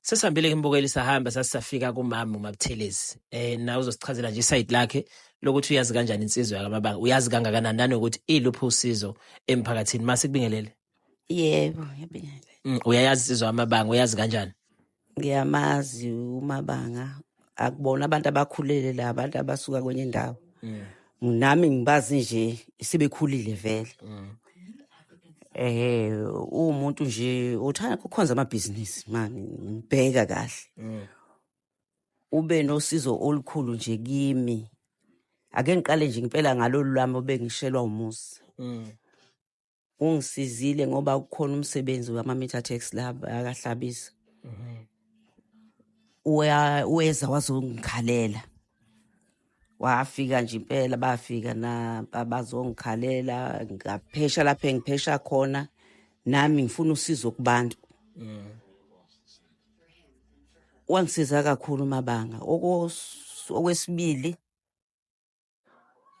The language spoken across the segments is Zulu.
Sesihambile ke mbukeli, sahamba sasisafika kumama uMaButhelezi. Nawe uzosichazela nje isayidi lakhe lokuthi uyazi kanjani insizwa yakaMabanga, uyazi kangakanani nanokuthi iluphi usizo emphakathini. Masikubingelele. Yebo, ngiyabingelela. Uyayazi insizwa yamaBanga, uyazi kanjani? Ngiyamazi uMabanga. Akubona abantu abakhulele la, abantu abasuka kwenye indawo. Nami ngibazi nje sebekhulile vele. Umuntu nje uthanda ukukhonza amabhizinisi mani ngibheka kahle. Ube nosizo olukhulu nje kimi. Ake ngiqale nje ngempela ngalolu lwami obengishelwa umuzi. Ungisizile ngoba kukhona umsebenzi wama-meter tax la akahlabisa. Weza wazongikhalela. Wafika nje impela, bafika na bazongikhalela, ngaphesha lapho engiphesha khona, nami ngifuna usizo kubantu. Wangisiza kakhulu uMabanga. Okwesibili,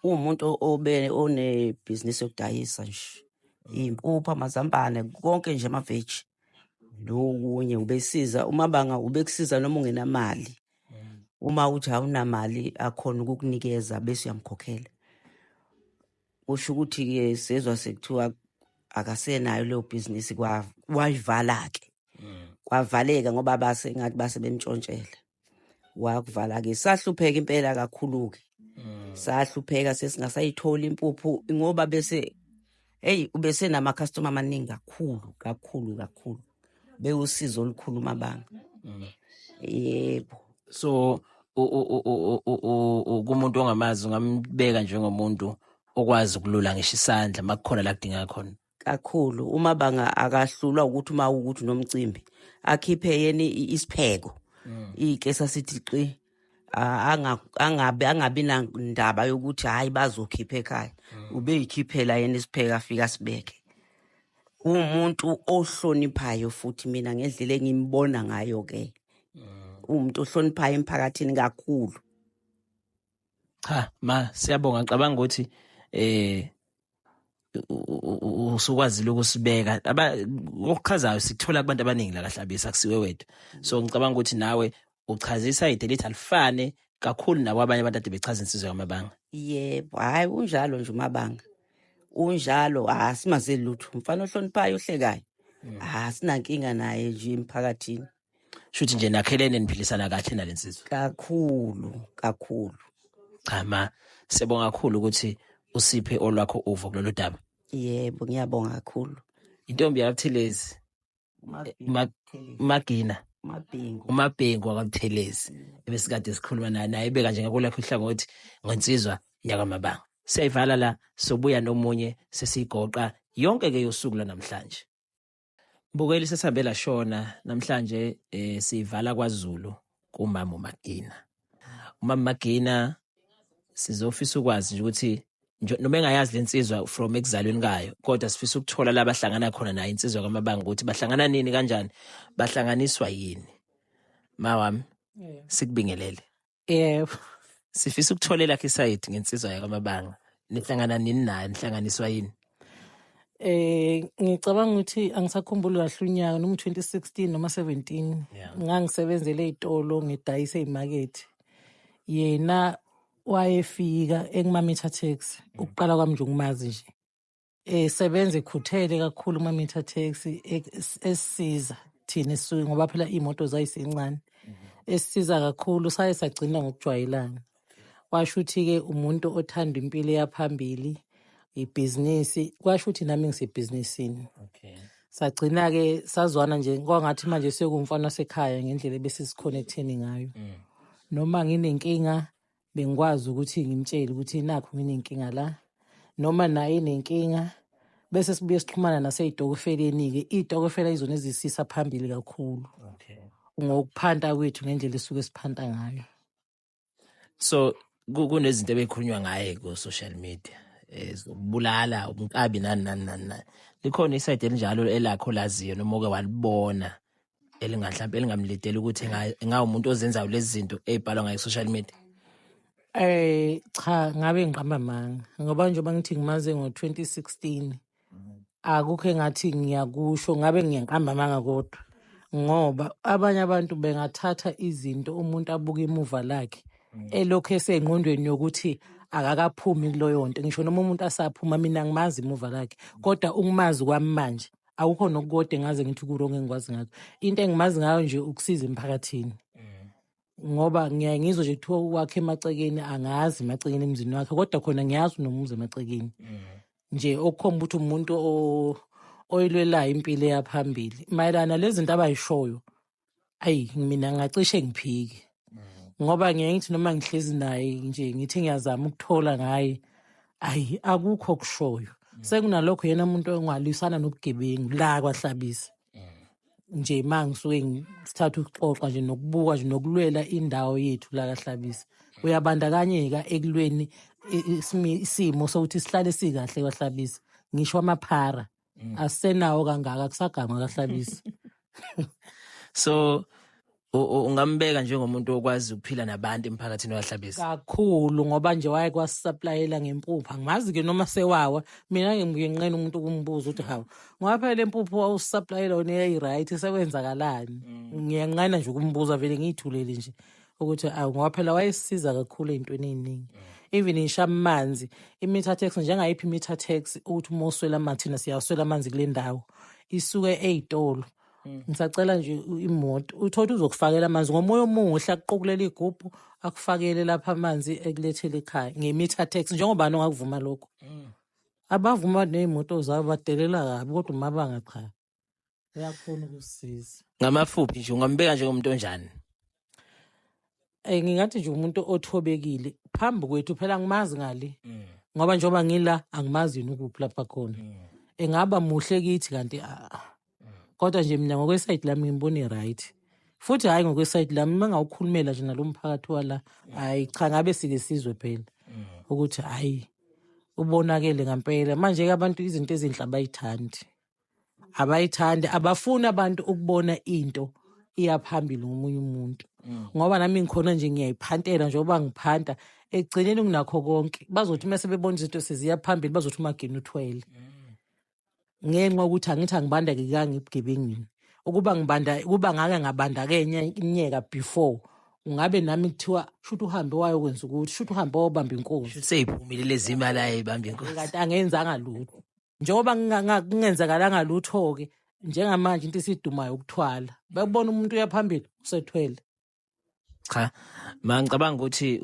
uwumuntu obe onebhizinisi yokudayisa nje. Iy'mpuphu, amazambane, konke nje amaveji. Nokunye ubesiza, uMabanga ubekusiza noma ungenamali. Uma uthi awunamali akhona ukukunikeza bese uyamkhokhela. Kusho ukuthi-ke sezwa sekuthiwa akasenayo leyo bhizinisi, wayivala-ke. Kwavaleka ngoba base ngathi base bemtshontshela. Wakuvala-ke, sahlupheka impela kakhulu-ke. Sahlupheka sesingasayitholi impuphu ngoba bese hey ubese nama-customer amaningi kakhulu kakhulu kakhulu. Bewusizo olukhulu uMabanga. Yebo. So kumuntu ongamazi ungambeka njengomuntu okwazi ukulula ngisho isandla makukhona la kudingeka khona. Kakhulu. uMabanga akahlulwa ukuthi uma ukuthi nomcimbi akhiphe yena isipheko. Ikesa sithi qi angabi nandaba yokuthi hayi bazokhipha ekhaya. Ubeyikhiphela yena isipheko afika sibeke. Umuntu ohloniphayo futhi mina ngendlela engimbona ngayo ke. Umuntu ohloniphayo emphakathini kakhulu. Cha ma, siyabonga. Ngicabanga ukuthi usukwazile ukusibeka. Okuchazayo sikuthola kubantu abaningi la kaHlabisa, akusiwe wedwa. So ngicabanga ukuthi nawe uchaza isayidi elithi alifane kakhulu nabo abanye abantu ade bechaza insizwa yamaBanga. Yebo, hayi unjalo nje uMabanga. Unjalo, asimazeli lutho. Umfana ohloniphayo ohlekayo. Asinankinga naye nje emphakathini. Shuthi nje nakhelene niphilisana kahle nalensizwa. Kakhulu, kakhulu. Cha ma, siyabonga kakhulu ukuthi usiphe olwakho uvo kulolu daba. Yebo, ngiyabonga kakhulu. Intombi yaButhelezi, Magina. Mabhengu. uMabhengu wakwaButhelezi ebesikade sikhuluma naye, naye ebeka nje ngakulakho uhlangothi ngensizwa yakaMabanga. Siyayivala la, sobuya nomunye sesiyigoqa yonke ke yosuku lwanamhlanje. Mbukeli, sesihambe lashona namhlanje, sivala kwaZulu kumama uMagina. Umama Magina sizofisa ukwazi nje ukuthi noma engayazi lensizwa from ekuzalweni kayo, kodwa sifisa ukuthola la bahlangana khona naye insizwa kaMabanga ukuthi bahlangana nini, kanjani, bahlanganiswa yini. Ma wami, sikubingelele. Yebo. Sifisa ukutholela lakhe isayidi ngensizwa yakaMabanga. Nihlangana nini naye, nihlanganiswa yini? Ngicabanga ukuthi angisakhumbuli kahle unyaka, noma 2016 noma 17. Ngangisebenzele ezitolo ngidayisa ezimakethe. Yena wayefika ekuma-meter taxi, ukuqala kwami nje ukumazi nje. Sebenza ekhuthele kakhulu kuma-meter taxi, esisiza thina esisuke ngoba phela iy'moto zayisencane. Esisiza kakhulu, saye sagcina ngokujwayelana. Washo ukuthi-ke umuntu othanda impilo eyaphambili, ibhizinisi, kwasho ukuthi nami ngisebhizinisini. Sagcina-ke sazwana nje, kwangathi manje sekuwumfana wasekhaya ngendlela ebesisikhonektheni ngayo. Noma nginenkinga bengikwazi ukuthi ngimtshele ukuthi nakhu nginenkinga la, noma naye enenkinga, bese sibuye sixhumana nasey'tokofeleni-ke. Iy'tokofela izona ezisisa phambili kakhulu. Ngokuphanta kwethu ngendlela esuke siphanta ngayo. So kunezinto ebekhulunywa ngaye ku social media, zokubulala, ubunkabi nani nani nani nani. Likhona isayidi elinjalo elakho laziyo noma oke walibona elingamhlambe elingamlidela ukuthi engawumuntu ozenzayo lezi zinto ezibhalwa ngaye ku social media? Cha, ngabe ngiqamba amanga ngoba njengoba ngithi ngimaze ngo-2016 akukho engathi ngiyakusho, ngabe ngiyanqamba amanga, kodwa Ngoba abanye abantu bengathatha izinto umuntu abuke imuva lakhe elokhu esengqondweni yokuthi akakaphumi kuloyo nto. Ngisho noma umuntu asaphuma, mina ngimazi imuva lakhe, kodwa ukumazi kwami manje akukho nokukodwa engaze ngithi ku-wrong engikwazi ngakho. Into engimazi ngayo nje ukusiza emphakathini, ngoba ngiyaye ngizwe nje kuthiwa uwakhe emacekeni, angazi emacekeni emzini wakhe, kodwa khona ngiyazi unomuzi emacekeni nje, okukhomba ukuthi umuntu oyilwelayo impilo eyaphambili. Mayelana lezi zinto abayishoyo, ayi, mina ngingacishe ngiphike, ngoba ngiye ngithi noma ngihlezi naye nje ngithi ngiyazama ukuthola ngaye, ayi, akukho okushoyo. Sekunalokho yena umuntu ongalwisana nobugebengu la kwaHlabisa nje, ma ngisuke ngisithatha ukuxoxa nje nokubuka nje nokulwela indawo yethu la kaHlabisa, uyabandakanyeka ekulweni isimo sokuthi sihlale sikahle kwaHlabisa. Ngisho amaphara asisenawo kangaka, kusagangwa kaHlabisa. So ungambeka njengomuntu okwazi ukuphila nabantu emphakathini waHlabisa? Kakhulu, ngoba nje waye kwasisaplayela ngempuphu. Angimazi-ke noma sewawa, mina ngiyenqena umuntu ukumbuza ukuthi hawu, ngoba phela le mpuphu wawusisaplayela yona yayi-right, sekwenzakalani? Ngiyanqena nje ukumbuza, vele ngiyithulele nje ukuthi awu, ngoba phela wayesisiza kakhulu ey'ntweni ey'ningi, even ngisho amanzi, i-meter tax. Njengayiphi i-meter tax ukuthi uma uswela amanzi, thina siyawaswela amanzi kule ndawo, isuke ey'tolo, ngisacela nje imoto, uthole uzokufakela amanzi ngomoya omuhle, akuqukulele igubhu, akufakele lapha amanzi, ekulethele ekhaya nge-meter tax. Njengobani ongakuvuma lokho? Abavuma ney'moto zabo badelela kabi, kodwa uMabanga cha, uyakhona ukusisiza. Ngamafuphi nje, ungambeka njengomuntu onjani? Ngingathi nje umuntu othobekile phambi kwethu. Phela angimazi ngale, ngoba njengoba ngila angimazi yena ukuphi lapha khona. Engaba muhle kithi kanti kodwa nje mina ngokwe-side lami ngimbone right, futhi hhayi ngokwe-side lami, uma ngawukhulumela nje nalo mphakathi wala, hhayi cha, ngabe sike sizwe phela ukuthi hhayi, ubonakele ngampela. Manje-ke abantu izinto ezinhle abayithandi, abayithandi, abafuni abantu ukubona into iya phambili ngomunye umuntu, ngoba nami ngikhona nje ngiyayiphantela. Njengoba ngiphanta, ekugcineni kunakho konke bazothi uma sebebona izinto seziya phambili, bazothi uMageni uthwele, ngenxa yokuthi angithi angibandakekanga ebugebengwini. Ukuba ngibanda, ukuba ngake ngabandakenya inyeka before, ungabe nami kuthiwa shuthi uhambe wayokwenza ukuthi shuthi uhambe wayobamba inkunzi. Shuthi seyiphumile lezi imali ayibamba inkosi. Kanti angenzanga lutho. Njengoba kungenzakalanga lutho-ke, njengamanje into esidumayo ukuthwala, bekubona umuntu uya phambili usethwele. Cha, ma ngicabanga ukuthi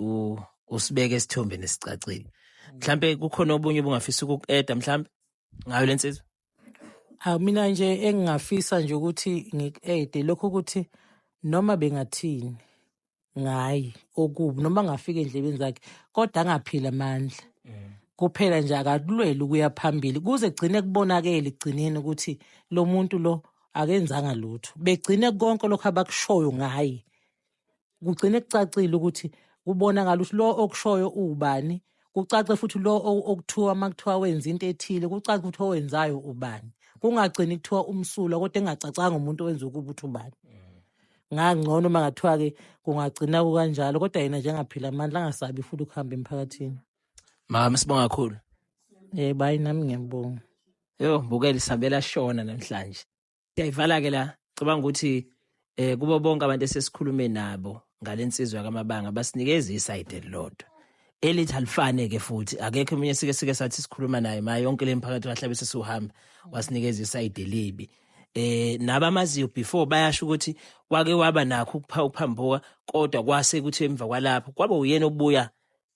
usibeke esithombeni esicacile. Mhlambe kukhona obunye obungafisa ukuku-eda mhlambe ngayo lensizwa? Hawu, mina nje engingafisa nje ukuthi ngiku-ede lokho ukuthi noma bengathini ngaye okubi, noma angafika endlebeni zakhe, kodwa angaphili amandla kuphela nje, akakulwele ukuya phambili kuze kugcine kubonakele ekugcineni ukuthi lo muntu lo akenzanga lutho, begcine konke lokho abakushoyo ngaye kugcine kucacile ukuthi kubonakala ukuthi lo okushoyo ubani, kucace futhi lo okuthiwa uma kuthiwa wenza into ethile, kucace ukuthi owenzayo ubani, kungagcini kuthiwa umsulwa kodwa engacacanga umuntu owenza ukuba ukuthi ubani. Ngangcono uma ngathiwa-ke kungagcina kukanjalo, kodwa yena nje angaphila amandla, angasabi futhi ukuhamba emphakathini. Mama, sibonga kakhulu. Yebo, hayi, nami ngiyabonga. Yo, mbukeli, sihambela shona namhlanje. Siyayivala ke la. Cabanga ukuthi kubo bonke abantu esesikhulume nabo ngalensizwa kaMabanga, basinikeza i-side elilodwa elithi alifane ke, futhi akekho omunye sike sathi sikhuluma naye ma yonke le mphakathi wahlabe sesiwuhamba wasinikeza i-side elibi. Nabamaziyo before bayasho ukuthi wake waba nakho ukuphambuka, kodwa kwase kuthi emva kwalapho kwaba uyena obuya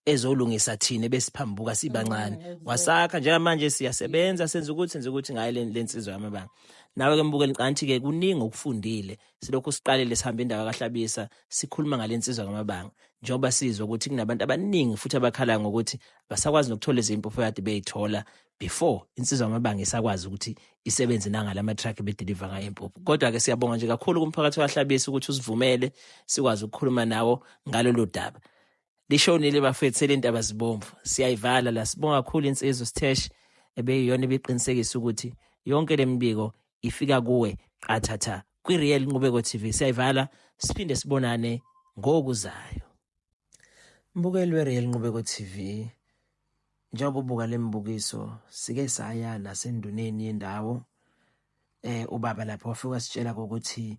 ezolungisa thina besiphambuka sibancane, wasakha. Njengamanje siyasebenza, senza ukuthi ngayo lensizwa yamabanga. Nawe ke mbukeli, ngicanti ke kuningi okufundile. Silokhu siqalile sihamba indawo kaHlabisa sikhuluma ngalensizwa kamabanga, njengoba sizwa ukuthi kunabantu abaningi futhi abakhala ngokuthi basakwazi nokuthola izimpuphu kade beyithola before insizwa yamabanga isakwazi ukuthi isebenze nangalama truck bedeliver ngayo impuphu. Kodwa ke siyabonga nje kakhulu kumphakathi waHlabisa ukuthi usivumele sikwazi ukukhuluma nawo ngalolu daba. Lishonile bafethu selentaba zibomvu, siyayivala la. Sibonga kakhulu insizwa Sithesh ebeyiyona ebiqinisekisa ukuthi yonke lemibiko ifika kuwe qathatha kwi-Real Nqubeko TV. Siyayivala, siphinde sibonane ngokuzayo. Mbukeli we-Real Nqubeko TV, njengoba ubuka lembukiso, sike saya nasenduneni yendawo, ubaba lapho wafika sitshela ukuthi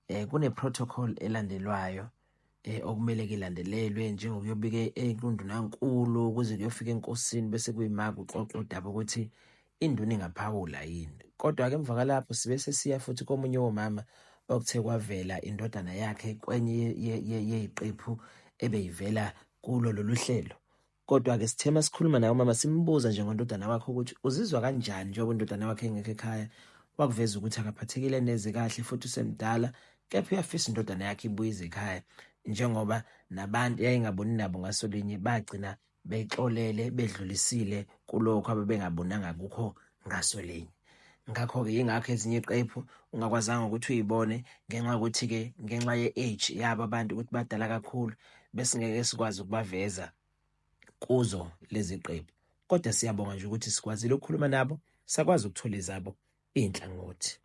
Kune protocol elandelwayo okumele kilandelelwe njengokuyobika endunankulu kuze kuyofika enkosini, bese kuyima kuxoxa udaba ukuthi induna ingaphawula yini. Kodwa-ke emva kwalapho sibe sesiya futhi komunye womama okuthe kwavela indodana yakhe kwenye yeyiqephu ebeyivela kulo lolu hlelo. Kodwa-ke sithe masikhuluma naye umama simbuza nje ngondodana wakhe ukuthi uzizwa kanjani njengoba indodana wakhe engekho ekhaya, wakuveza ukuthi akaphathekile neze kahle futhi usemdala, kepha uyafisa indodana yakhe ibuye ize ekhaya, njengoba nabantu yayingaboni nabo ngasolinye bagcina bexolele bedlulisile kulokho abebengabonanga kukho ngasolinye. Ngakho-ke yingakho ezinye iqephu ungakwazanga ukuthi uyibone ngenxa yokuthi-ke ngenxa ye-age yabo abantu ukuthi badala kakhulu, besingeke sikwazi ukubaveza kuzo lezi qephu. Kodwa siyabonga nje ukuthi sikwazile ukukhuluma nabo, sakwazi ukuthola ezabo iy'nhlangothi.